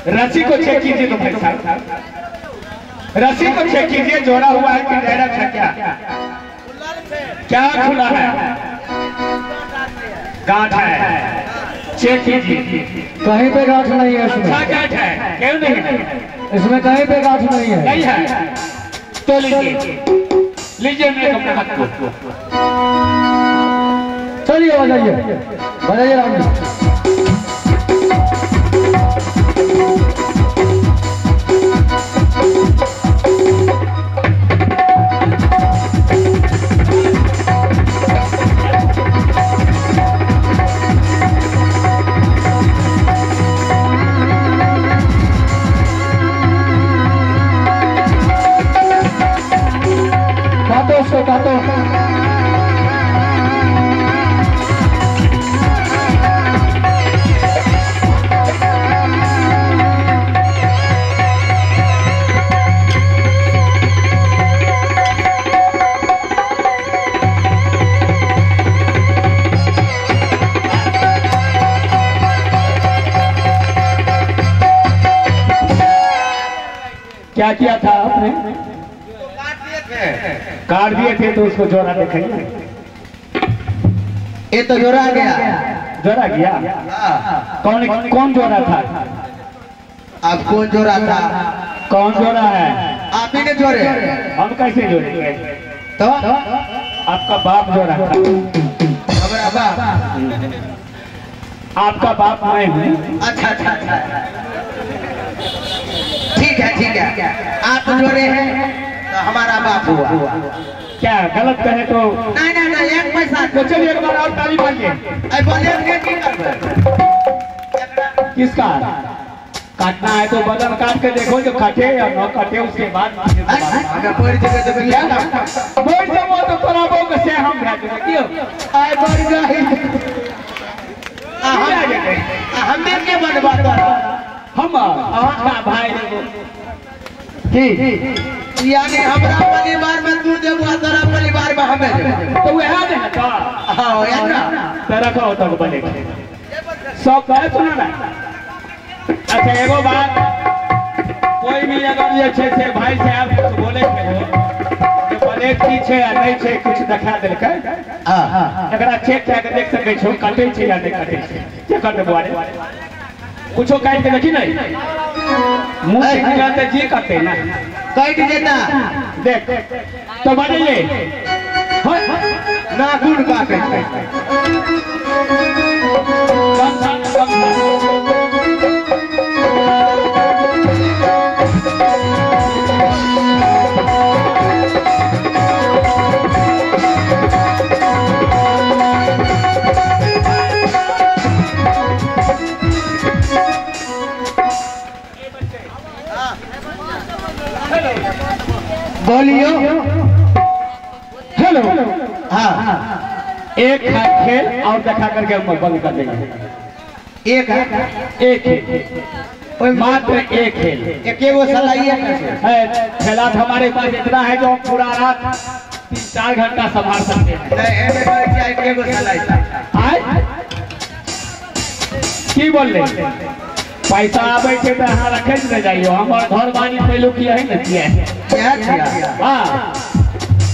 रस्सी को चेक कीजिए तो भाई साहब, रस्सी को चेक कीजिए, जोड़ा हुआ है कि डायरेक्ट है? क्या क्या खुला है? गांठ है, चेक कीजिए। कहीं पे गांठ नहीं है इसमें। अच्छा गांठ है, क्यों नहीं है इसमें? कहीं पे गांठ नहीं है। नहीं है तो लीजिए, लीजिए मेरे कपड़े हाथ को। चलिए बजाइए, बजाइए राम जी। काटो उसको, काटो। क्या किया था आपने? काट दिए थे तो उसको जोड़ा दिखाइए। ये तो जोड़ा गया। जोड़ा गया? कौन कौन जोड़ा था? आप कौन जोड़ा था? कौन जोड़ा है? आप ही ने जोड़े। हम कैसे जोड़ेंगे? तो आपका बाप जोड़ा था। हमारा बाप? आपका बाप मैं हूँ। अच्छा अच्छा अच्छा, ठीक है ठीक है, आप जोड़े हैं तो हमारा बाप हुआ। क्या गलत कहे तो? नहीं नहीं नहीं, एक पैसा। तो चलिए एक बार और ताली मारिए। किसका काटना है तो बदन काट के देखो, जो काटे या न काटे उसके बाद हम भाई की यानी हमरा परिवार में तू देबो, तोरा परिवार में हमें देबो। तो वह है ना? हां यार ना तेरा का होता को बने सब कहे सुना ना। अच्छा एगो बात, कोई भी अगर ये छे से भाई साहब कुछ बोले के हो कि बने की छे या नहीं छे, कुछ दिखा देलकै। हां हां, एकरा चेक कए के देख सकै छो कटे छे या नहीं कटे छे। चेक कर दे बुआरे, कुछो काट के देखी नहीं मुंह से निकलते जी कटे ना काट देता। देख तो बजाइए ना गुड़ काटे। बोलियो हेलो। हाँ, एक खेल और दिखा करके हम बंद कर देंगे। एक एक खेल, मात्र एक खेल। एक वो सलाइए है खेला हमारे पास इतना है जो हम पूरा रात 3-4 घंटा संभाल सकते हैं। की बोल रहे पैसा आवे के तो यहाँ रखे न जाइयो, हमार घर बानी पहलू किया है न किया है। हाँ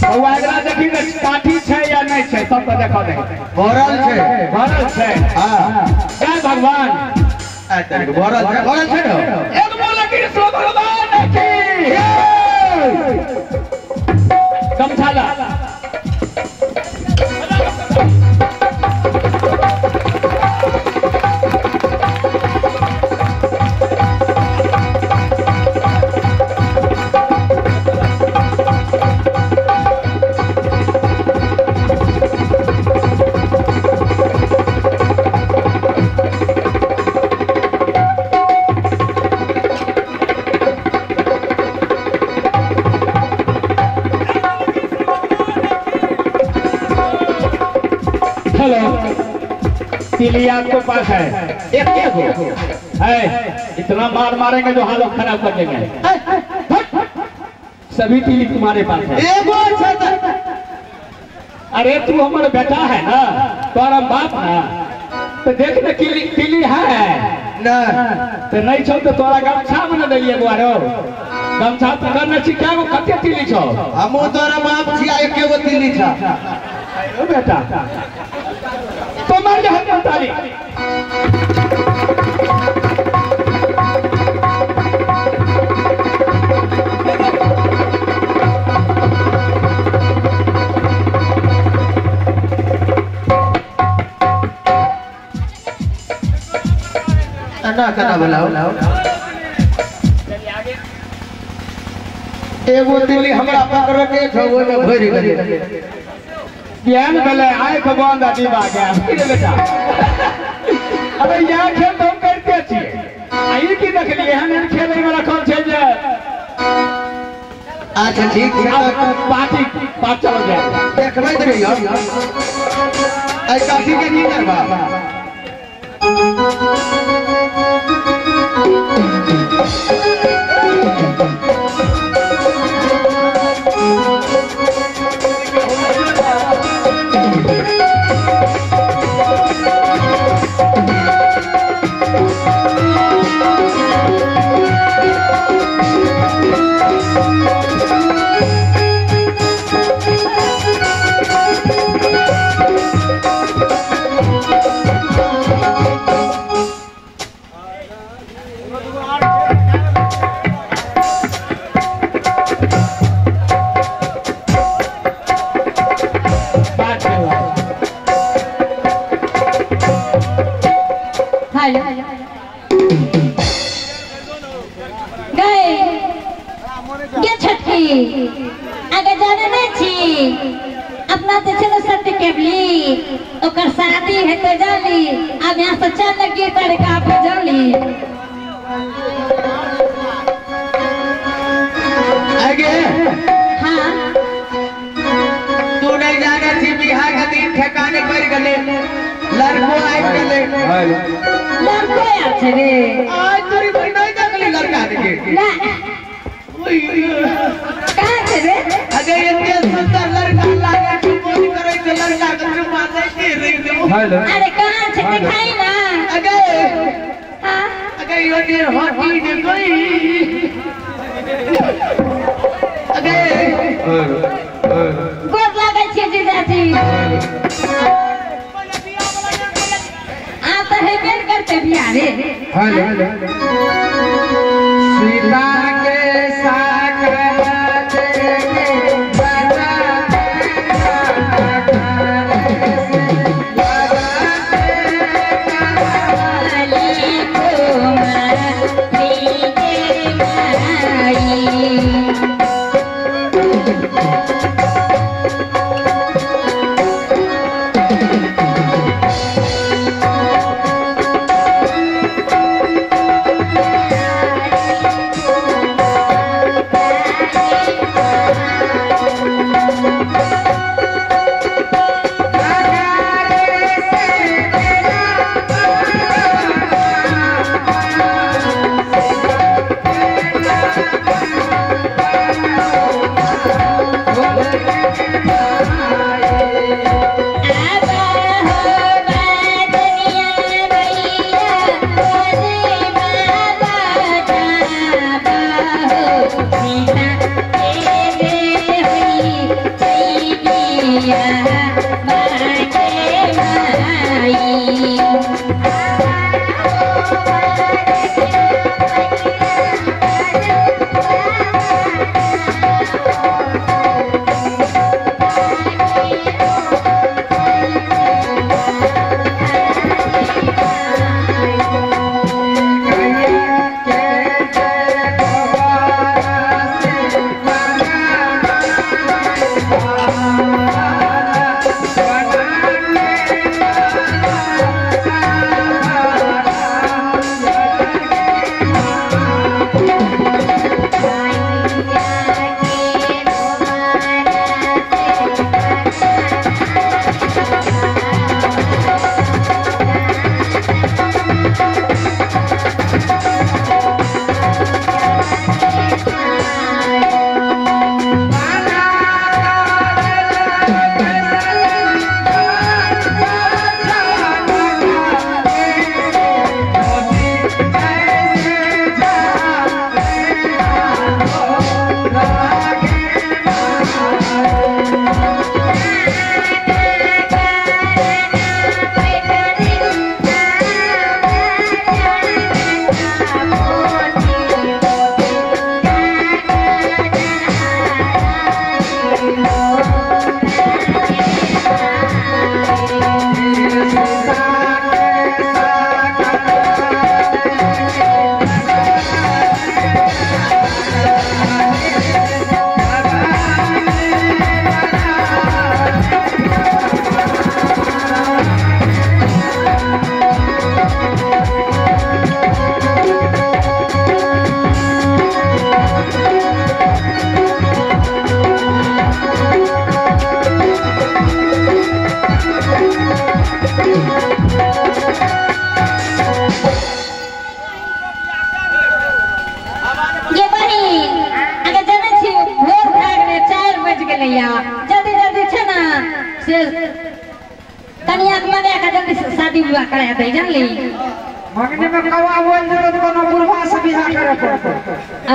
बउआ एकरा देखी न काठी छै या नहीं छै, सब के देखो दे भरल छै, भरल छै। हां जय भगवान। भरल छै, भरल छै न। एक बोला कृष्ण भगवान की गमछा ला। तिली आपको पास है एक है, इतना मार मारेंगे जो हालत खराब कर देंगे। सभी तिली तुम्हारे पास है। अरे तू हमारा बेटा है ना, तुम्हारा बाप ना, तो देख ना तिली, तिली है। ना तो नहीं छौ तो तोरा गमछा में न देलिए बुआरो गमछा तो करने छी क्या गो कते तिली छौ हमहु तोरा बाप छिया एके गो तिली छा ओ बेटा तो मर जा हम ताली ना कना बोलाओ एगो तिली हमरा पकड़ के छौ ओमे भरि गेलै ज्ञान भेलै आँख बंद आ दीवा गया बेटा। अबे यहाँ खेल तो हम करते छियै आ ई की देखलियै एहन एहन खेल एहिमे रखल छै जे अच्छा ठीक छै पार्टी पाँच चल जाए देखबैत रहियो एहि काठी के की करबा अगर जाने नहीं छी अपना तो चलो सत्य केबली ओकर शादी है तो जाली अब यहाँ से चल लगी तड़का पे जाली आगे हाँ तू नहीं जाने छी बिहार के दिन ठेकाने पड़ गले लड़को आबि गेलै लड़को आयल छै रे आज तोरी बहिन नहीं देखली लड़का के ना कहाँ छै रे अगे एते सुंदर लड़का लागे छै फोन करै छै लड़का के चुमा दै छै रे। अरे कहाँ छै दिखाई ना अगे हां अगे यो ने हटी ने गई अगे गोर लागै छै जीजाजी आ त हेबे करते बियाह रे। हेलो सीता के साथ Thank you. से कनिया के मने के जल्दी शादी विवाह करे दे जानली। मंगनी में कौआ बोल दे तो कोनो बुढ़वा से बियाह करे पड़तै।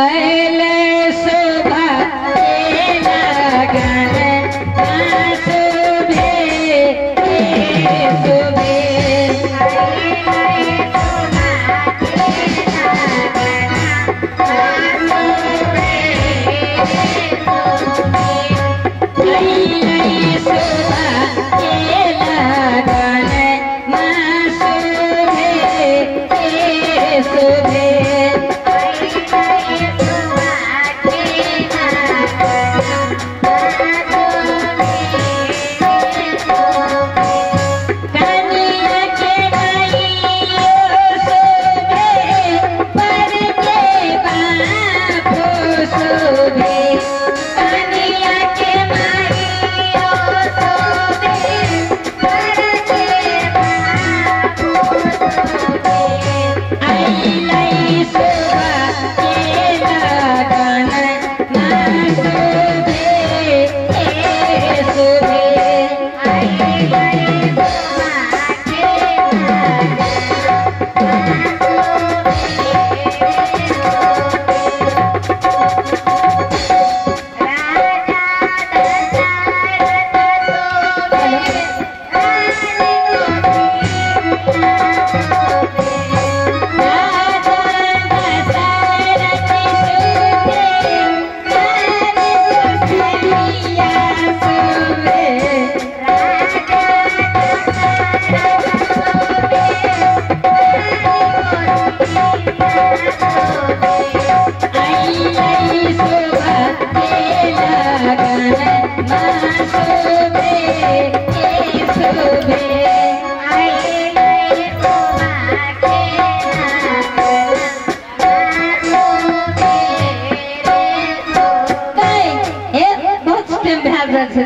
अइले शोभा के लगन शोभे शोभे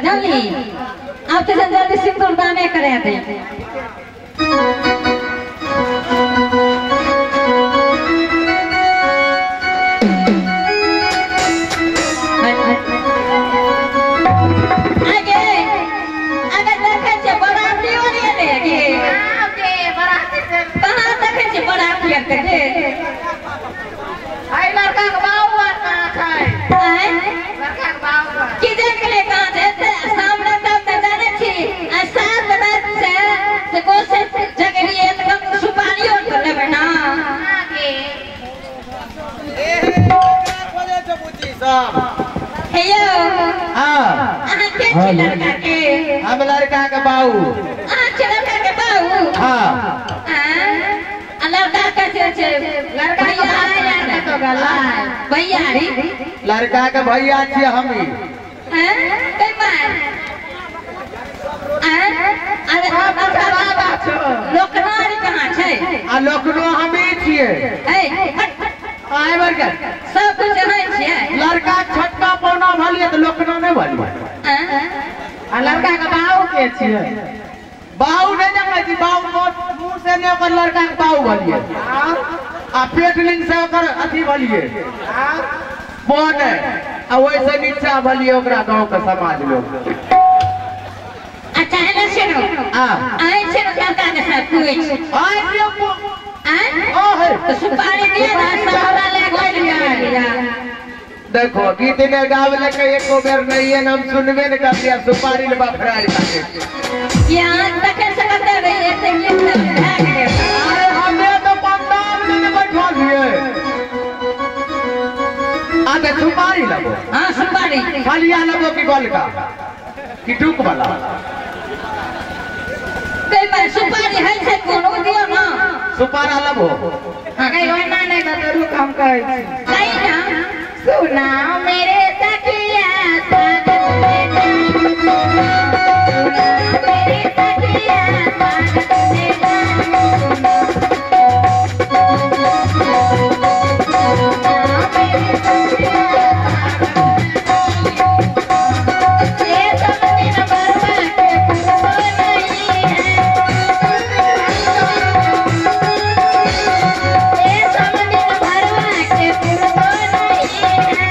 जानली। आप तो जल्दी सिंदूर दाने करे थे। आगे अगर देखे छे बराती वाली ने के कहां देखे छे बराती के आई लड़का के बाऊ आर कहां छै? लड़का के बाऊ की जान गेलै कहां छै? सामने तब त जानै छी आ सात रात से से कोसे जगलिए त कम सुपारी और त लेबै ना। आगे ए खोजे छ बुच्ची सब। हे यौ हां अहां के छी लड़का के? हम लड़का के बाऊ। अहां छी लड़का के बाऊ? हां। आ लड़का के छै लड़का के भैया तो गला भैया री लड़का के भैया छी हमी। हैं कई बार अरे लोकनारी कहां छै? आ लोकनो हमी छियै। ए आइ बर के सब कुछ हई छियै। लड़का छोटका पौना भलिए त लोकनो नै भलिए। आ लड़का के बाऊ के छियै? बाऊ नै जानै छी, बाऊ मुंह से नै ओकर लड़का के बाऊ भलिए आ पेट लिंग से ओकर अथी भलिए बन आ वैसे नीचा भलिए ओकरा गांव के समाज लोग। अच्छा है ना सुनो आइ छै लड़का के सब कुछ आइ के ओ है तो सुपारी दिया ना सारा ले गइल। देखो गीत ने गावे लके एको बेर नहीं है हम सुनबे ने कर दिया सुपारी ले बफरारी काटे यहां तक से करते रही एते लिख भाग गए। अरे हमे तो पंडाल में बैठल हिए। आ ते सुपारी लगो। हां सुपारी खालिया लगो की गोल का की टूक वाला कई बार सुपारी है से कोनो दियो ना सुपारा लगो। हां कई ओना नहीं त रुक हम कहै छी कई ना। सुना मेरे सखिया सागत में सुना मेरे सखिया सागत में ये सब दिन बरवा के पुरवा नहीं है। ये सब दिन भरवा के पुरवा नहीं है।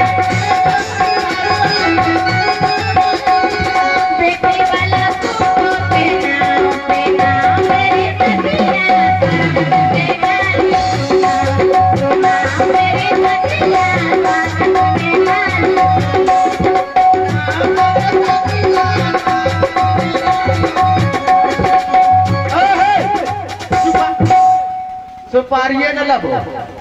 सुपारिये न लबो।